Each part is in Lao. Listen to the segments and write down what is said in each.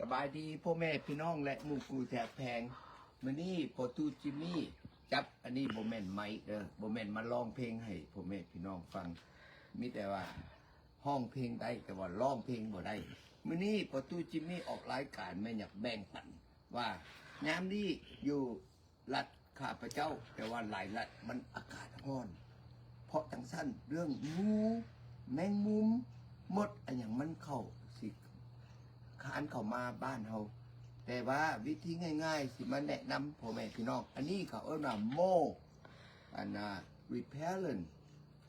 ສະບາຍດີພໍ່ແມ່ພີ່ນ້ອງ ແລະ ໝູ່ຄູ່ທີ່ຮັກແພງ. ມື້ນີ້ພໍ່ຕູ້ຈິມມີຈັບ ອັນນີ້ບໍ່ແມ່ນໄມເດີ ບໍ່ແມ່ນມາຮ້ອງເພງໃຫ້ພໍ່ແມ່ພີ່ນ້ອງຟັງ, ມີແຕ່ວ່າຮ້ອງເພງໄດ້ ແຕ່ວ່າຮ້ອງເພງບໍ່ໄດ້. ມື້ນີ້ພໍ່ຕູ້ຈິມມີອອກລາຍການ ແມ່ນຢາກແບ່ງປັນວ່າ ຍາມນີ້ຢູ່ ລັດຂ້າພະເຈົ້າ ແຕ່ວ່າຫຼາຍລັດມັນອາກາດຮ້ອນ. ເພາະຈັ່ງຊັ້ນ ເລື່ອງງູ ແມງມຸມ ມົດ ອາຫຍັງມັນເຂົ້າ ຊິຄານເຂົ້າມາບ້ານເຮົາ. ແຕ່ວ່າວິທີງ່າຍໆ ຊິມາແນະນຳພໍ່ແມ່ພີ່ນ້ອງ, ອັນນີ້ເຂົາເອີ້ນວ່າ mole ອັນນ່າ repellent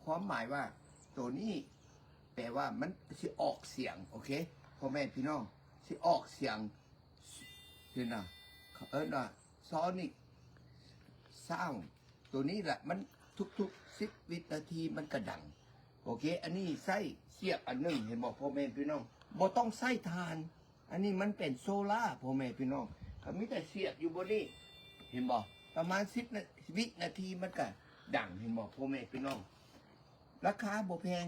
ຄວາມໝາຍວ່າໂຕນີ້ ແປວ່າມັນຊິອອກສຽງ ໂອເຄ ພໍ່ແມ່ພີ່ນ້ອງ ຊິອອກສຽງ ເຫັນນະ ເຂົາເອີ້ນວ່າ sonic sound ໂຕນີ້ແຫຼະ ມັນທຸກໆສິບວິນາທີມັນກະດັງ. ໂອເຄ ອັນນີ້ໃຊ້ສຽບອັນໜຶ່ງ ເຫັນບໍ່ພໍ່ແມ່ພີ່ນ້ອງ ບໍ່ຕ້ອງໃຊ້ຖ່ານ. ອັນນີ້ມັນເປັນໂຊລາ ພໍ່ແມ່ພີ່ນ້ອງ ກະມີແຕ່ສຽບຢູ່ບ່ອນນີ້ ເຫັນບໍ່ ປະມານສິບນາ ວິນາທີມັນກະດັງ ເຫັນບໍ່ພໍ່ແມ່ພີ່ນ້ອງ. ລາຄາບໍ່ແພງ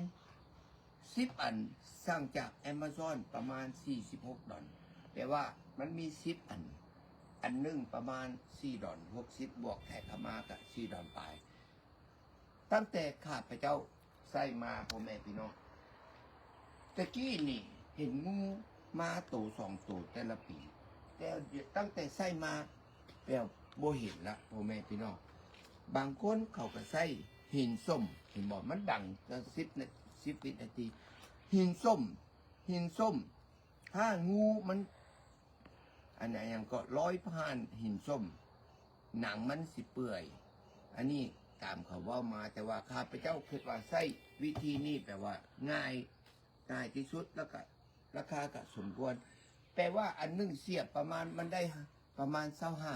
ສິບອັນ ສັ່ງຈາກ Amazon ປະມານສີ່ສິບຫົກດອນ ແປວ່າມັນມີສິບອັນ ອັນໜຶ່ງປະມານສີ່ດອນຫົກສິບ ບວກແທັກເຂົ້າມາກະສີ່ດອນປາຍ. ຕັ້ງແຕ່ຂ້າພະເຈົ້າໃຊ້ມາ ພໍ່ແມ່ພີ່ນ້ອງ ແຕ່ກີ້ນີ້ເຫັນງູມາໂຕສອງໂຕແຕ່ລະປີ ແຕ່ຕັ້ງແຕ່ໃຊ້ມາ ແລ້ວບໍ່ເຫັນລະ ພໍ່ແມ່ພີ່ນ້ອງ. ບາງຄົນເຂົາກະໃຊ້ຫີນສົ້ມ ເຫັນບໍ່ ມັນດັງ ສິບນາ ສິບວິນາທີ ຫີນສົ້ມ ຫີນສົ້ມ ຖ້າງູມັນ ອັນ ອາຫຍັງເກາະ ລອຍຜ່ານຫີນສົ້ມ ໜັງມັນຊິເປື່ອຍ. ອັນນີ້ຕາມເຂົາເວົ້າມາ ແຕ່ວ່າຂ້າພະເຈົ້າຄິດວ່າໃຊ້ວິທີນີ້ແປວ່າງ່າຍ ງ່າຍທີ່ສຸດ ແລ້ວກະລາຄາກະສົມຄວນ. ແປວ່າອັນໜຶ່ງສຽບປະມານ ມັນໄດ້ປະມານຊາວຫ້າ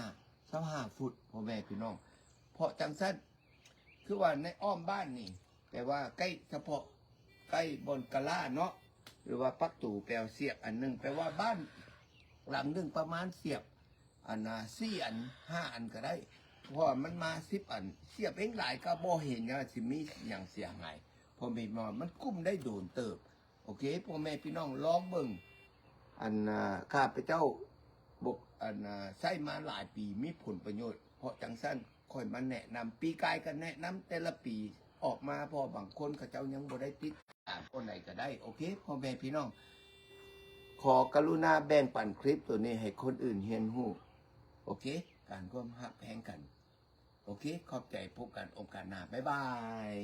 ຊາວຫ້າຟຸດ ພໍ່ແມ່ພີ່ນ້ອງ. ເພາະຈັ່ງຊັ້ນ ຄືວ່າໃນອ້ອມບ້ານນີ້ ແປວ່າໃກ້ສະເພາະ ໃກ້ບ່ອນກະລາເນາະ ຫຼືວ່າປະຕູ ແປວ່າສຽບອັນໜຶ່ງ ແປວ່າບ້ານຫຼັງໜຶ່ງປະມານສຽບ ອັນນ່າ ສີ່ອັນ ຫ້າອັນກະໄດ້ ເພາະວ່າມັນມາສິບອັນ ສຽບແຮງຫຼາຍກະບໍ່ເຫັນຫຍັງ ຊິມີຫຍັງເສຍຫາຍ ພໍ່ແມ່ພີ່ນ້ອງ ມັນກຸ້ມໄດ້ໂດນເຕີບ. ໂອເຄ ພໍ່ແມ່ພີ່ນ້ອງລອງເບິ່ງ ອັນ ຂ້າພະເຈົ້າ ບົກ ອັນ ໃຊ້ມາຫຼາຍປີ ມີຜົນປະໂຫຍດ ເພາະຈັ່ງຊັ້ນ ຂ້ອຍມາແນະນຳ ປີກາຍກະແນະນຳແຕ່ລະປີອອກມາ ເພາະບາງຄົນເຂົາເຈົ້າຍັງບໍ່ໄດ້ຕິດຕາມ ຄົນໃດກະໄດ້. ໂອເຄ ພໍ່ແມ່ພີ່ນ້ອງ ຂໍກະລຸນາແບ່ງປັນຄລິບໂຕນີ້ໃຫ້ຄົນອື່ນຮຽນຮູ້. ໂອເຄ ການຄວາມຮັກແພງກັນ. ໂອເຄ ຂອບໃຈ ພົບກັນໂອກາດໜ້າ ບາຍບາຍ.